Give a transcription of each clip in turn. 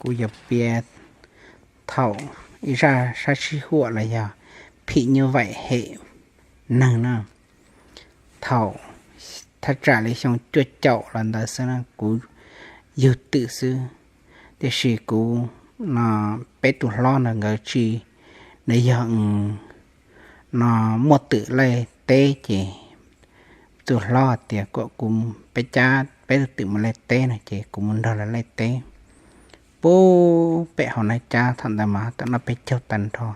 Kuv yuav piav thaum ib zaj sab sib huam los yog phim nyuj vaim hem neeg no. Thaum thaj tsam li xyoo cuaj caum los ntawd xwb na, kuv yug twm xwb, tiam sis kuv no peb tus hlob no nkawd tsis, nws yog no muaj twm laij teb ces tus hlob tias kom kuv, peb cab peb tus twm mus laij teb no ces kuv mus nrog lawv laij teb. Pub pem hauv nab cab thaum ntawd mas tam noj peb caug tag nrho,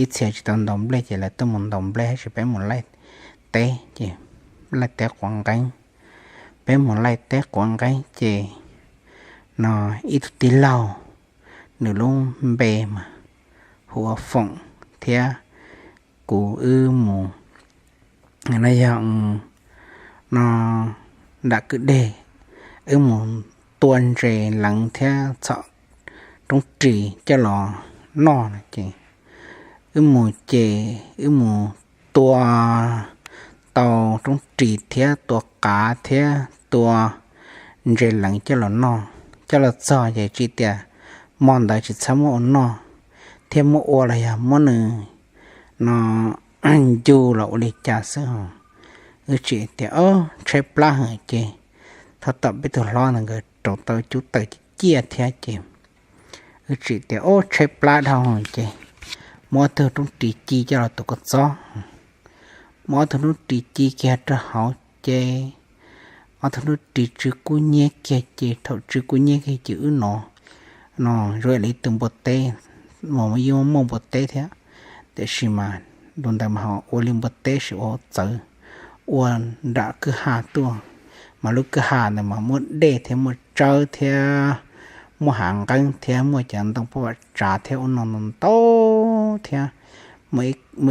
ib txhia tsis tau ntaus nplej ces lawv tuaj mus ntaus nplej, tab sis peb mus laij teb ces laij teb quav nqeeb. Peb mus laij teb quav nqeeb ces no ib tug tij laug, nws lub npe mas hu ua Foom, thiab kuv wb mus no yog no nram kwj deg, wb mus tua ntses leev thiab txhom roob ris coj los noj no ces wb mus ces wb mus tua tau roob ris thiab tua qav thiab tua ntses leev coj los noj. Coj los txog ces tsis tias hmo ntawd tsis txhob muab ua noj thiab muab ua los yog muab nws no ncu los ua li cas xwb ho. Wb tsis tias o tshaib plab heev ces thaum tom peb tus hlob ntawd nkawd rauv tau cub taws ciaj ciaj thiab ces wb tsis tias o tshaib plab dhau ces muab ob tug roob ris ci coj los tus kua txob, muab ob tug roob ris ci kiag rau hauv ces ob tug roob ris tsw kub nyiab kiag ces thaum tsw kub nyiab kiag ces wb no no zoo li tus npua teb, mas yeej muaj npua teb thiab, tiam sis mas tus ntawd mas ho ua li npua teb sis ua txawv, ua nram kwj ha tuaj, mas lub kwj ha ntawd mas muaj dej thiab muaj tsawb thiab muaj hav nqeeb thiab muaj cov ntoo poj vam tsav thiab ua no ntau ntau thiab muaj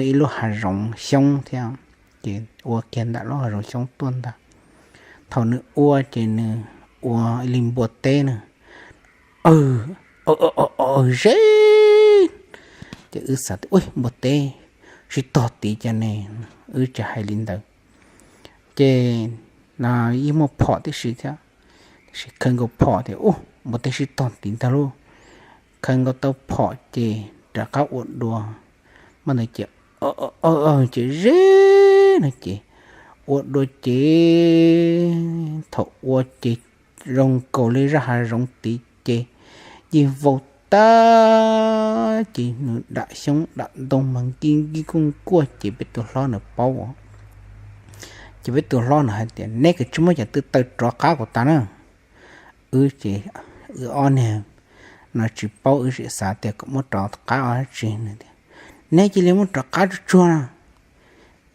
ib lub hav zoov xyoob thiab, ces ua kiag ntawm lub hav zoov xyoob tuaj ntag. Thaum nws ua ces nws ua li npua teb na, ze, ces wb xav tias npua teb sib tog tid cas ne, wb tsis hais li ntawd. Ces yeej muaj phom tib si thiab, tiam sis khawb nkaus phom tias u npua teb sib tog tid ntag lauj. Khawb nkaus tau phom ces rov qab ua dua, mas ntawd ces ces ze no ces ua dua ces thaum ua ces zoo nkaus li zaj hav zoov tid ces yeej vau tag ces nws dam xyoob dam ntoo mas nkij nkij kuj nkuaj ces peb tus hlob nws paub. Ces peb tus hlob nws hais tias neb koj tsis muab cov tw taws rov qab kuv tas na. Wb ces wb ob niag no tsis paub, wb tsis xav tias kom muab rov qab ua dab tsi, nws tias neb cia li muab rov qab tsuag tsuag na.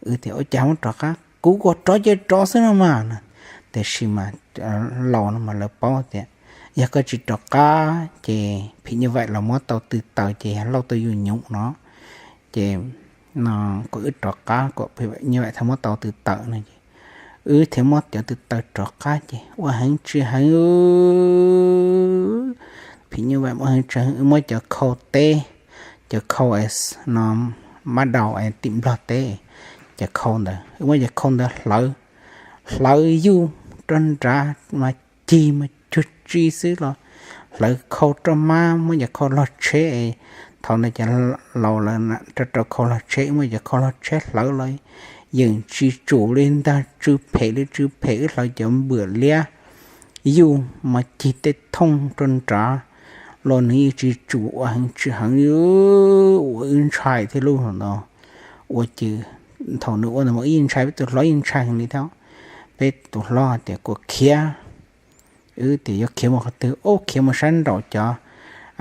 Wb tias ua cas muab rov qab, kuv kom rov ces rov xwb no mas. Tiam sis mas laus no mas lawv paub tias yog koj tsis rov qab ces phim nyuj vaim los muab tau tw taws ces yog lauj tau yus nyuv no. Ces no kom wb rov qab kom phim nyuj vaim thiaj muab tau tw taws no ces wb thiaj muab cov tw taws rov qab ces ua heev tsis heev, phim nyuj vaim ua heev tsis heev, wb muab cov khau teb, cov khau no mab daus tim Nplog teb, cov khau ntawd wb muab cov khau ntawd hlawv, hlawv yuj rau nrad mas cig mas cuag tsi xwb los hlawv khau roj mab, muab cov khau log tsheb, thaum ntawd cov laus lawv rau rau khau log tsheb, wb muab cov khau log tsheb hlawv los yeej tsis tsum li ntag, tsw phem li tsw phem, wb hlawv cov npwam liab yuj mas cig tej thooj rau nrad los nws yeej tsis tsum, ua heev tsis heev, ua wb ntshai thiab lauj no. Ua ces thaum nws ua ntawd mas wb yeej ntshai, peb tus hlob yeej ntshai heev li thiab. Peb tus hlob tias kom khiav, wb tias yuav khiav mus qhov twg, ub khiav mus sab nraum cov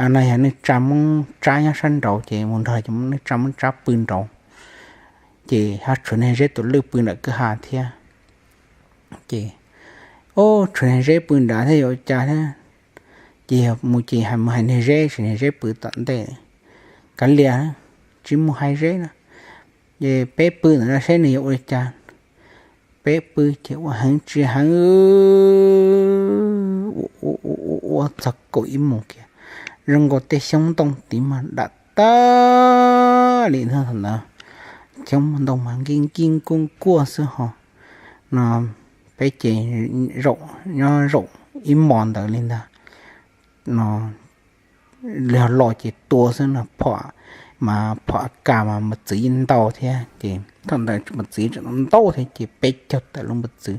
no yog neej tsa Moob Tsab nyob sab nraud ces mus nrog cov neej tsa Moob Tsab pw nraud, ces ho tshuav niag Zeb tus lwj pw nram kwj ha thiab. Ces ub tshuav niag Zeb pw nrad thiab yuav ua cas thiab, ces yog mus ces hais mus hais niag Zeb, ces niag Zeb pw tom ntej, kav liam, tsis mus hais Zeb na, ces peb pw ntawm no seb nws yuav ua li cas. Peb pw ces ua heev tsis heev, ua txog kaum ib moos kiag, zoo nkaus tej xyoob ntoo tid mas dam tag li ntag. Thaum ntawd xyoob ntoo mas nkij nkij nkuaj nkuaj xwb ho no, peb ces zaum nyob zaum ib mos ntawd li ntag. no, los los ces tua xwb no, phom mas phom AK mas npawg txwv yeej ntau thiab ces thaum ntawd npawg txwv tseem ntau thiab ces peb caug tawm lub npawg txwv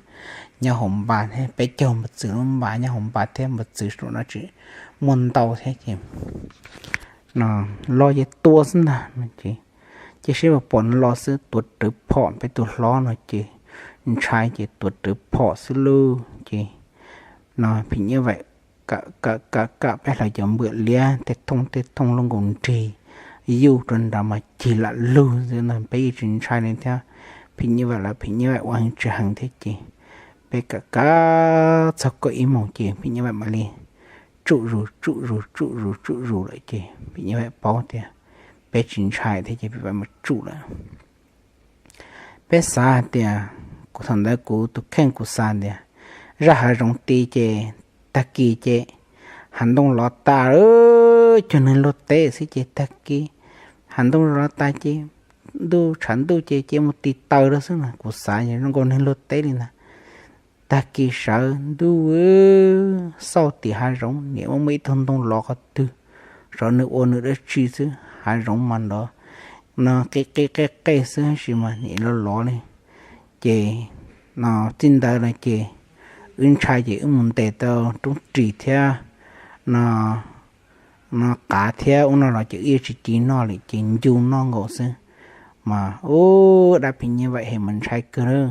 nyob hauv npas thiab, peb caug npawg txwv lub npas nyob hauv npas thiab, npawg txwv saum no tseem muaj ntau thiab ces no los ces tua xwb ntag no ces, ces seb puas pom los xwb, tuav rawv phom, peb tus hlob no ces ntshai ces tuav rawv phom xwb lauj ces no phim nyuj vaim kam kam kam peb hlawv cov npwam liab tej thooj tej thooj lub nkaus nrig yuj rau nrad mas cig lam lug xwb no, peb yeej tsis ntshai li thiab. Phim nyuj vaim lawv phim nyuj vaim ua heev tsis heev thiab ces peb kam kam txog kaum ib moos ces phim nyuj vaim mam li tsuj zus tsuj zus tsuj zus tsuj zus lawm ces phim nyuj vaim paub tias peb tsis ntshai thiab ces phim nyuj vaim mus tsuj lawm. Peb xav hais tias, kuv thaum ntawd kuv tus kheej kuv xav tias zaj hav zoov ti ces tag kis ces hav ntoo lov tas, cuag neeg luag teb xwb ces tag kis hav ntoo lov tas ces ntuj tshav ntuj ces cia mus tis taws rau xwb no, kuv xav zoo nkaus neeg luag teb li ntag. Tag kis sawv ntuj xauj tim hav zoov niam muaj muaj ib tug ntoo lov qhov twg, xyov nws ua nws dab tsi xwb, hav zoov mas nrov no qi qi qe qe xwb tab sis mas niam lov lov li. Ces no txij ntawd los ces wb ntshai ces wb mus ntes tau roob ris thiab no, no qav thiab ub no los ces wb yeej tsis ci noj li ces ncu noj nkaus xwb. Mas ub dab phim nyuj vaim hem mas ntshai kawg li.